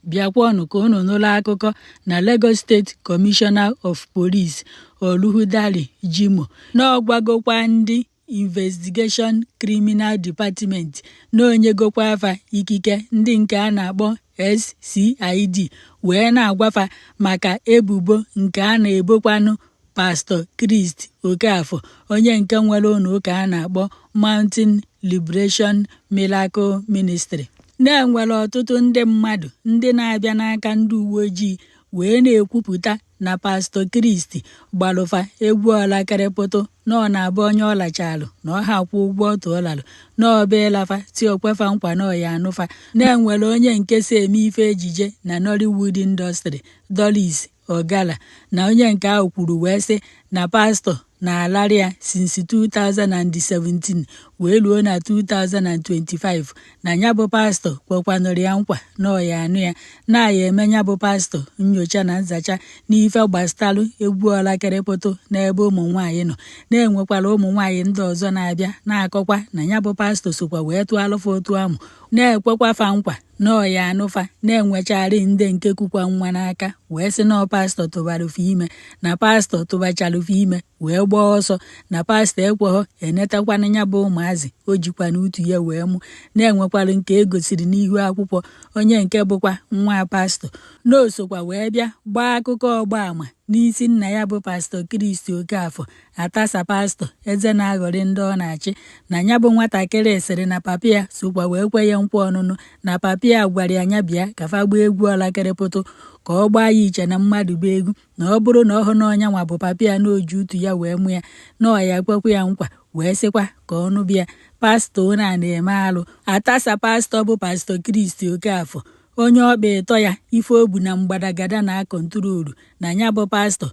Bịakwanụ ka unu nụrụ akụkọ na Lagos State Commissioner of Police Oluhudari Jimoh na ọ gwagokwa ndị Investigation Criminal Department na onyegokwa afa ikike ndị nke a na-akpọ SCID wee na-agwafa maka ebubo nke a na-ebokwanụ Pastọ Chris Okafor, onye nke nwere ụlọ ụka a na-akpọ Mountain Liberation Miracle Ministry. Na-enwere ọtụtụ ndị mmadụ ndị na-abịa n'aka ndị uwe ojii wee na-ekwupụta na Pastọ Chris gbalụfa egwu ọlakịrịpụtụ, na ọ na-abụ onye ọ lachalụ na ọ ha akwụ ụgwọ otu ọ lalụ na ọba ịlafa ti okwefa nkwa na ọya anụfa. Na-enwere onye nke si eme ife ejije na Nollywood industry, Doris Ogala, na onye nke ahụ kwuru wee sị na pastọ na-alarị ya since 2017 wee ruo na 2025, na ya bụ pastọ kwekwanụrụ ya nkwa na ọya anụ ya. Na-aya eme ya bụ pastọ nyocha na nzacha n'ife gbasatalụ egwu ọlakịrịpụtụ n'ebe ụmụ nwaanyị nọ. Na-enwekwara ụmụ nwaanyị ndị ọzọ na-abịa na-akọkwa na ya bụ pastọ sokwa wee tụọ alụfa otu amụ, na-ekwekwa fa nkwa na ọya anụfa. Na-enwecharị ndị nke kukwa nwa n'aka wee sị na ọ pastọ tụbarụfa ime, na pastọ tụbacharụfa ime wee gbaa ọsọ, na pastọ ekweghọ enetakwana ya bụ ụmụazị o jikwa n'utu ya wee mụ. Na-enwekwara nke e gosiri n'ihu akwụkwọ, onye nke bụkwa nwa pastọ na osokwa wee bịa gbaa akụkọ ọgba ama n'isi nna ya bụ Pastọ Chris Okafor, atasa pastọ eze na-aghọrị ndị ọ na-achị. Na ya bụ nwatakịrị sịrị na papa ya sokwa wee kwe ya nkwa ọnụnụ, na papa ya gwara ya nya bịa ka fa gbaa egwu ọlakịrịpụtụ, ka ọ gbaa ya iche na mmadụ bụ egwu, na ọ bụrụ na ọ hụ na ọnya nwa bụ papa ya na oji utu ya wee mụ ya, na ọ ya ekwekwa ya nkwa wee sịkwa ka ọ nụbịa. Pastọ onye a na-eme alụ atasa pastọ bụ Pastọ Chris Okafor, onye ọkpa ịtọ ya ife o bu na mgbadagada na control, na ya bụ pastọ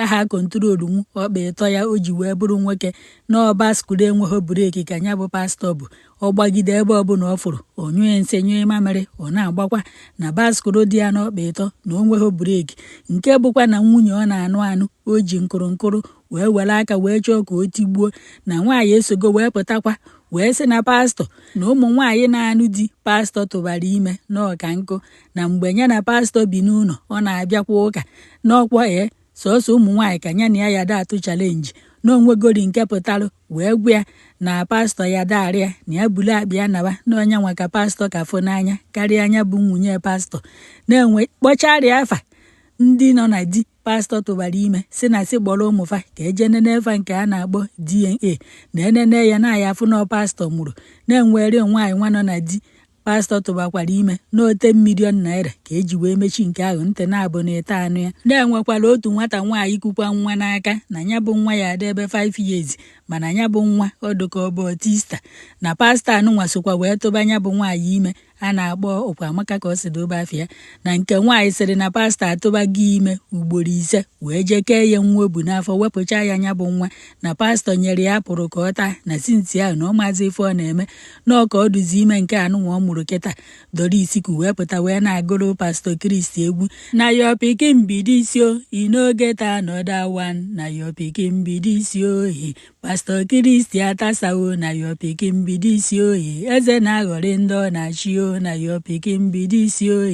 aha control nwu ọkpa ịtọ ya o ji wee bụrụ nwoke na ọba skulu enweghị brake ka ya bụ pastọ bụ ọ gbagide ebe ọbụla ọ fụrụ onyụe nsị nyụe mamịrị, ọ na-agbakwa na baskụrụ dị ya n'ọkpa ịtọ na o nweghị brake, nke bụkwa na nwunye ọ na-anụ anụ o ji nkụrụ nkụrụ wee were aka wee chọọ ka o tigbuo. Na nwaanyị esogo wee pụtakwa wee sị na pastọ na ụmụ nwaanyị na-anụ di pastọ tụbara ime na ọka nkụ, na mgbe ya na pastọ bi n'ụlọ ọ na-abịakwa ụka n'ọkwa ee sọsọ ụmụ nwaanyị ka ya na ya da atụ challenge, na onwegori nke pụtarụ wee gwa ya na pastọ ya darịa na ya bulu akpa ya nawa, na onye nwa ka pastọ ka fụ n'anya karịa anya bụ nwunye pastọ. Na-enwe kpọcharịa afa ndị nọ na di pastọ tụbara ime, si na si kpọrọ ụmụfa ka eje nene fa nke a na-akpọ DNA, na enene ya na ya afụ na pastọ mụrụ. Na-enwere nwaanyị nwa nọ na di pastọ tụbakwara ime na ote million naira ka eji wee mechi nke ahụ ntị na-abụ na ịta anụ ya. Na-enwekwara otu nwata nwaanyị kukwa nwa n'aka, na ya bụ nwa ya ada ebe 5 years, mana ya bụ nwa ọdụka ọ bụ autista, na pastọ anụnwa sokwa wee tụba ya bụ nwaanyị ime a na-akpọ ụkwa amaka ka ọ si dobe afịa. Na nke nwaanyị sịrị na pastọ atụbago ime ugboro 5 wee jee kee ya nwa o bu n'afọ wepụcha ya ya bụ nwa, na pastọ nyere ya pụrụ ka ọ taa, na since ahụ na ọ maazị ife ọ na-eme na ọ ka ọ duzi ime nke anụnwa ọ mụrụ kịta. Doris ku wee pụta wee na-agụrụ Pastọ Chris egwu na your pikin be this o, e no get another one, na your pikin be this o, Pastọ Chris atasawo, na your pikin be this o, eze na-aghọrị ndị ọ na-achị o, na your pikin be this o.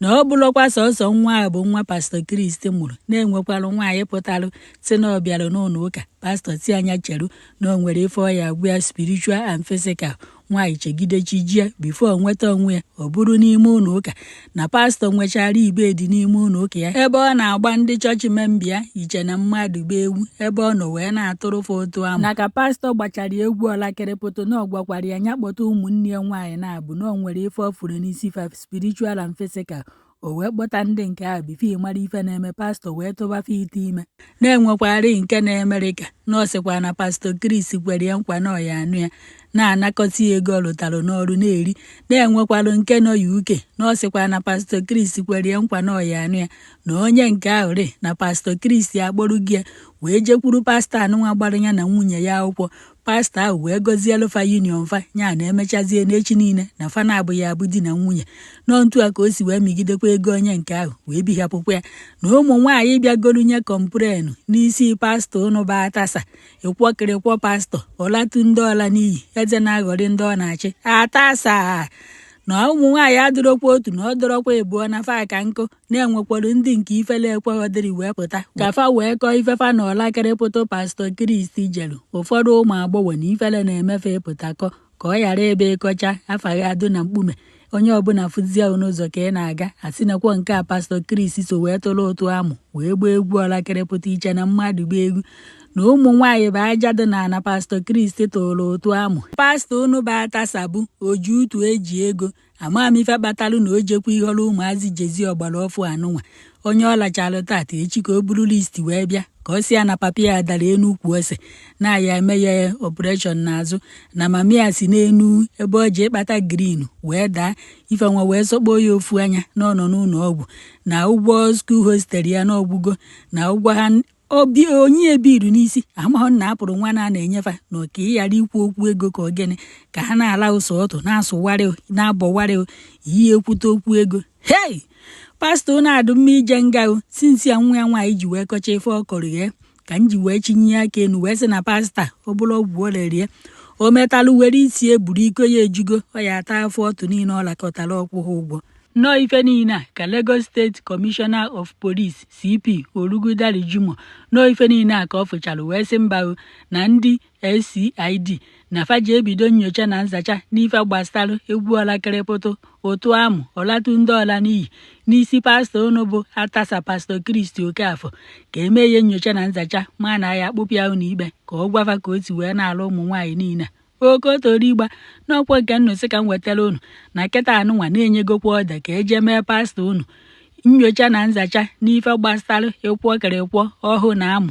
Na ọ bụrụkwa sọsọ nwa a bụ nwa Pastọ Chris mụrụ. Na-enwekwara nwaanyị pụtarụ si na ọ bịara n'ụlọ ụka pastọ si anya cheru na o nwere ife ọya agwụ ya spiritual and physical. Nwaanyị chegide chi jie before nweta onwe ya, ọ bụrụ n'ime ụlọ ụka na pastọ nwechara ibe dị n'ime ụlọ ụka ya ebe ọ na-agba ndị chọọchị member ya iche na mmadụ bụ ewu, ebe ọ nọ wee na-atụrụfa ụtụ amụ. Na ka pastọ gbachara egwu ọlakịrịpụtụ na ọ gwakwara ya nya kpọta ụmụnne ya nwaanyị na-abụ na o nwere ife ọ fụrụ n'isi fa spiritual and physical. O wee kpọta ndị nke ahụ before mara ife na-eme, pastọ wee tụbafe ite ime. Na-enwekwarị nke na Amerịka na ọ sịkwa na Pastọ Chris kwere ya nkwa na ọya anụ ya, na-anakọta ya ego ọ lụtara n'ọrụ na-eri. Na-enwekwarụ nke nọ UK na ọ sịkwa na Pastọ Chris kwere ya nkwa na ọya anụ ya, na onye nke ahụ rị na Pastọ Chris akpọrọ gị ya wee jekwuru pastọ anụnwa gbara ya na nwunye ya akwụkwọ. Pastọ ahụ wee gọzielu fa union fa ya na emechazie n'echi niile na fa na-abụghị abụ di na nwunye nọ ntu a ka o si wee migidekwa ego onye nke ahụ wee bihapụkwa ya. Na ụmụ nwaanyị bịagolu nye complain n'isi pastọ ụnụ bụ atasa ịkwọkịrịkwọ pastọ ọlatu ndị ọla n'iyi, eze na-aghọrị ndị ọ na-achị atasa. Na ụmụ nwaanyị adịrọkwa otu na ọ dọrọkwa ịbụọ na fa ka nkụ na-enwekwara ndị nke ifele ekweghọdịrị wee pụta ka fa wee kọọ ifefa na ọlakịrịpụtụ Pastọ Chris jelu. Ụfọdụ ụmụ agbọghọ na ifele na-emefe ịpụtakọ ka ọ ghara ebe ịkọcha afaghị adụ na mkpume onye ọbụla fụzie n'ụzọ ka ị na-aga asị nakwa nke a Pastọ Chris so wee tụrụ ụtụ amụ wee gbaa egwu ọlakịrịpụta iche na mmadụ gbaa egwu na ụmụ nwaanyị bụ aja dị n'ala. Pastọ Chris tụrụ ụtụ amụ. Pastọ unu bụ atasabu oji utu eji ego ama m ife kpatalụ na o jekwa ihọrọ ụmụazị jezi ọgbara ọfụ anụnwa onye ọ lachalụ tata echi ka o buru list wee bịa ka ọ si ya na papa ya dara enu ukwu ose na ya eme ya operation n'azụ na mami ya si n'enu ebe ọ ji ịkpata green wee daa ife nwa wee sọkpoo ya ofu anya na ọ nọ n'ụlọ ọgwụ na ụgwọ school hostel ya n'ọgwụgo na ụgwọ ha obi onye ebiru n'isi amahụ na apụrụ nwa na na-enyefa na ka ị ghara ikwu okwu ego ka ogene ka ha na-ala ụsọ ọtụ na-asụwarị na-abọwarị iyi ekwute okwu ego. Hei, pastọ na-adụ mma ije nga o since ya nwa ya nwaanyị ji wee kọcha ife ọ kọrọ ya ka m ji wee chinye aka enu wee sị na pastọ ọ bụrụ ọgwụ o rerie o metalụ were isi eburu iko ya ejugo ọ ya ata afọ ọtụ niile ọ lakọtara ọkwụ ha ụgwọ. Nnọọ ife niile a ka Lagos State Commissioner of Police, CP Olugodari Jimoh, nnọọ ife niile a ka ọ fụchara wee sị mba o na ndị SCID na fa ji ebido nyocha na nzacha n'ife gbasalụ egwu ọlakịrịpụtụ ụtụ amụ ọlatụ ndị ọla n'iyi n'isi pastọ unu bụ atasa Pastọ Chris Okafọ ka eme ya nyocha na nzacha ma na ya akpụpụ ya unu ikpe ka ọ gwafa ka o si wee na-alụ ụmụ nwaanyị niile okotori ịgba n'ọkwa nke nnụ sị ka m wetara unu na nkịta anụnwa na-enyegokwa ọda ka eje mee pastọ unu nyocha na nzacha n'ife gbasalụ ịkwọ kịrịkwọ ọhụụ na amụ.